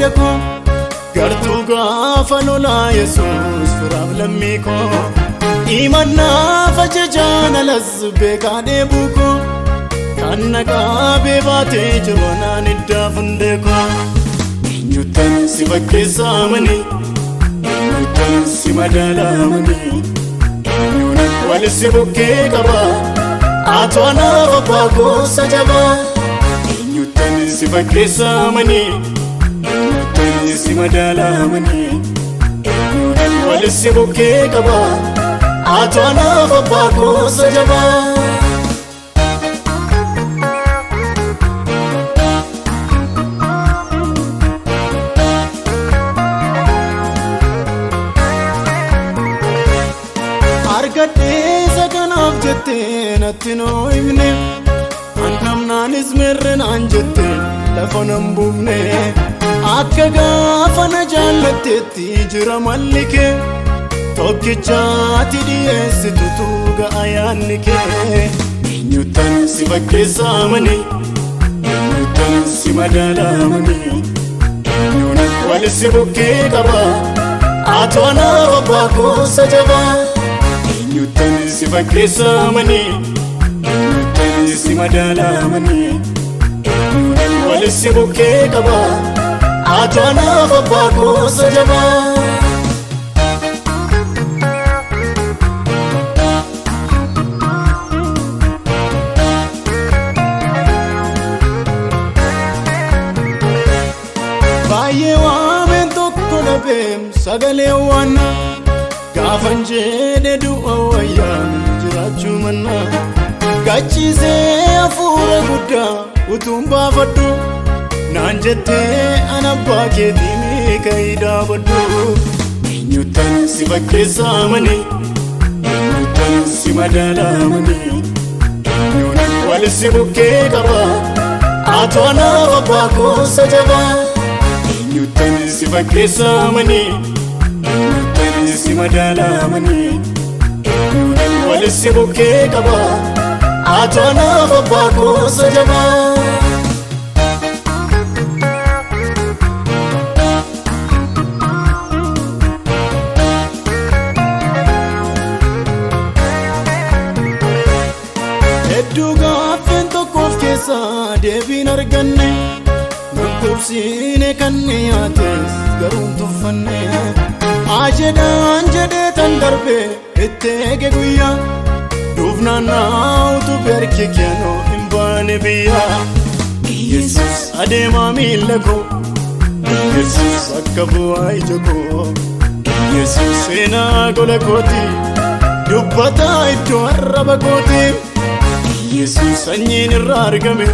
yaada koo gartuu gaafa lolaa Yesuus firaaf lammii koo imannaaf ajajaan alas beekaa dheebuu koo kan na qaabee baatee jiru anaan iddaaf hundee koo eenyuttan si fakkeessaamanii eenyuttan si madaalamanii eenyuun wal si bukkee qaba atu anaaf abbaa koosa jabaa eenyuttan si fakkeessaamanii eenyuttan si madaalamanii eenyuun wal si bukkee qaba atu anaaf abbaa koosa jabaa. Argadheesa kanaaf jettee natti noo himne Handhamnaanis mirre naan jette lafa nan buufne akka gaafa na jaallatteetti jira malli kee tokkichaati dhiyeessitu tuuga yaanni kee eenyuttan si fakkeessaamanii eenyuttan si madaalamanii eenyuun wal si bukkee qaba atu anaaf abbaa koosa jabaa eenyuttan si fakkeessaamanii eenyuttan si madaalamanii eenyuun wal si bukkee qaba atu anaaf abbaa koosa jabaa. Baay'ee waameen tokko dhabeem sagalee waan gaafan jedhe du'a wayyaa jiraachuu mannaa gachiisee hafuura guddaa utuun baafadhu naan jettee an abbaa keetiin ka'ii dhaabadhu eenyuttan si fakkeessaamanii eenyuttan si madaalamanii eenyuun wal si bukkee qaba atu anaaf abbaa koosa jabaa eenyuttan si fakkeessaamanii eenyuttan si madaalamanii eenyuun wal si bukkee qaba atu anaaf abbaa koosa jabaa. Hedduu gaaffeen tokkoof keessaa deebiin arganne Nukkubsiine kan dhiyaates garuu hin tuffanne Ajedhaan jedhee tan darbe itti eege guyyaa Duufnaan naawutu harki keenoo hin baane biyyaa Yesuus adeemaa miilla koo Yesuus akka bu'aa ija koo Yesuus seenaa gola kooti dubbataa iddoo arraba kooti Yesuus sanyiin irraa argame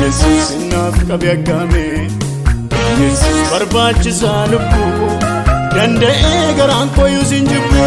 Yesuus naaf qabe aggaame Yesuus barbaachisaa lubbuu danda'ee garaan kooyyuu sin jibbu.